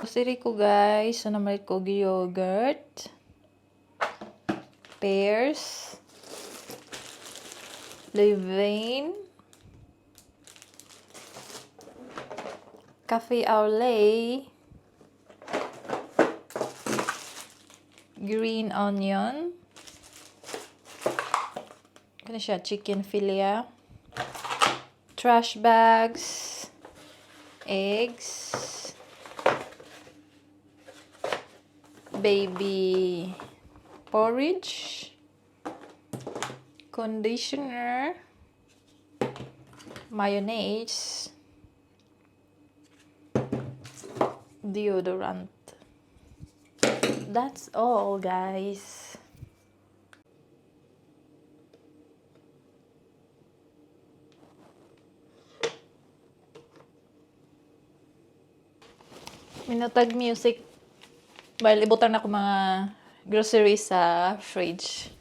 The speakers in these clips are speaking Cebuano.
Nag-grocery ko, guys. So, namalit ko og yogurt, pears, levain, cafe au lait, green onion, kani siya, chicken fillet, trash bags, eggs, baby porridge, conditioner, mayonnaise, deodorant. That's all, guys. Minutag music. Bale, ibutang na ko mga groceries sa fridge.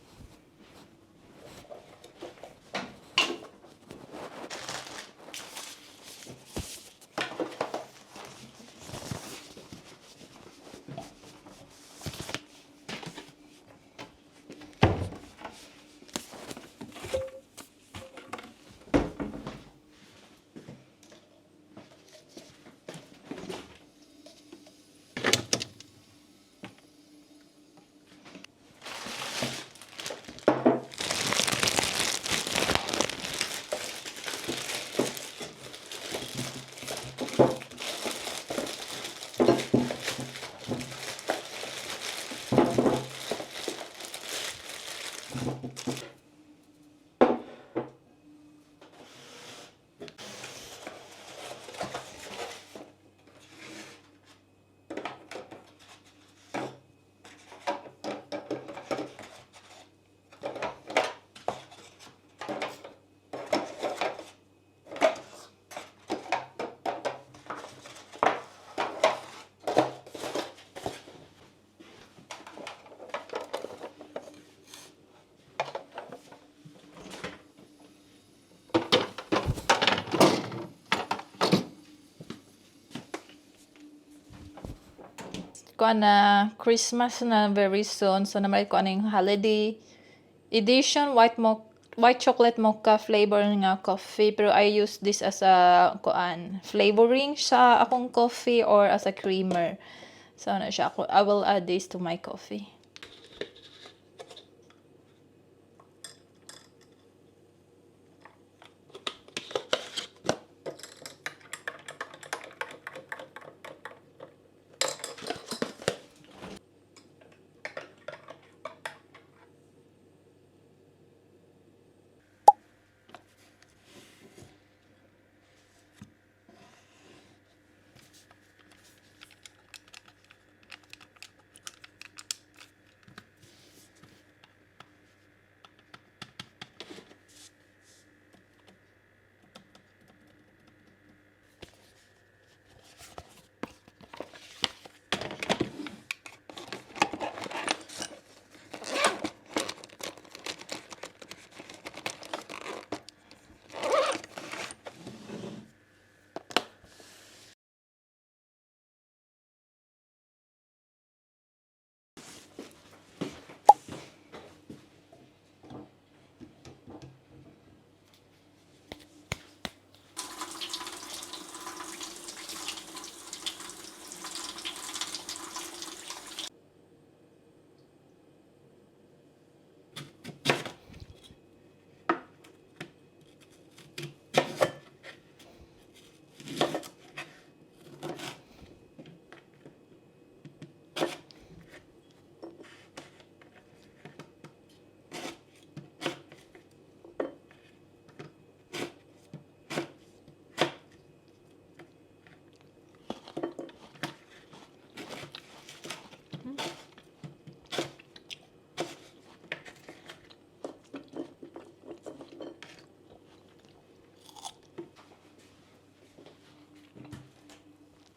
Kuan na, Christmas na very soon. So, namalit ko aning holiday edition white chocolate mocha flavor nga coffee, pero I use this as a kuan flavoring sa akong coffee or as a creamer. So ano siya ako, I will add this to my coffee.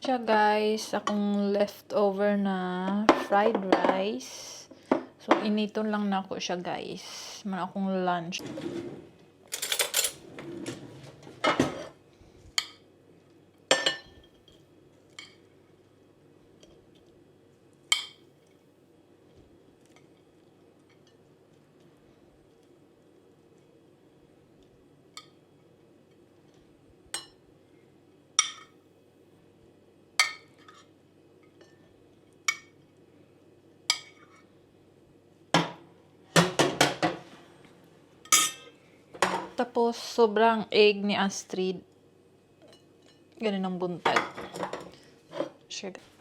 Siya, guys, akong leftover na fried rice. So, initon lang nako siya, guys. Man akong lunch. Tapos, sobrang egg ni Astrid. Ganun ang buntag. Sugar.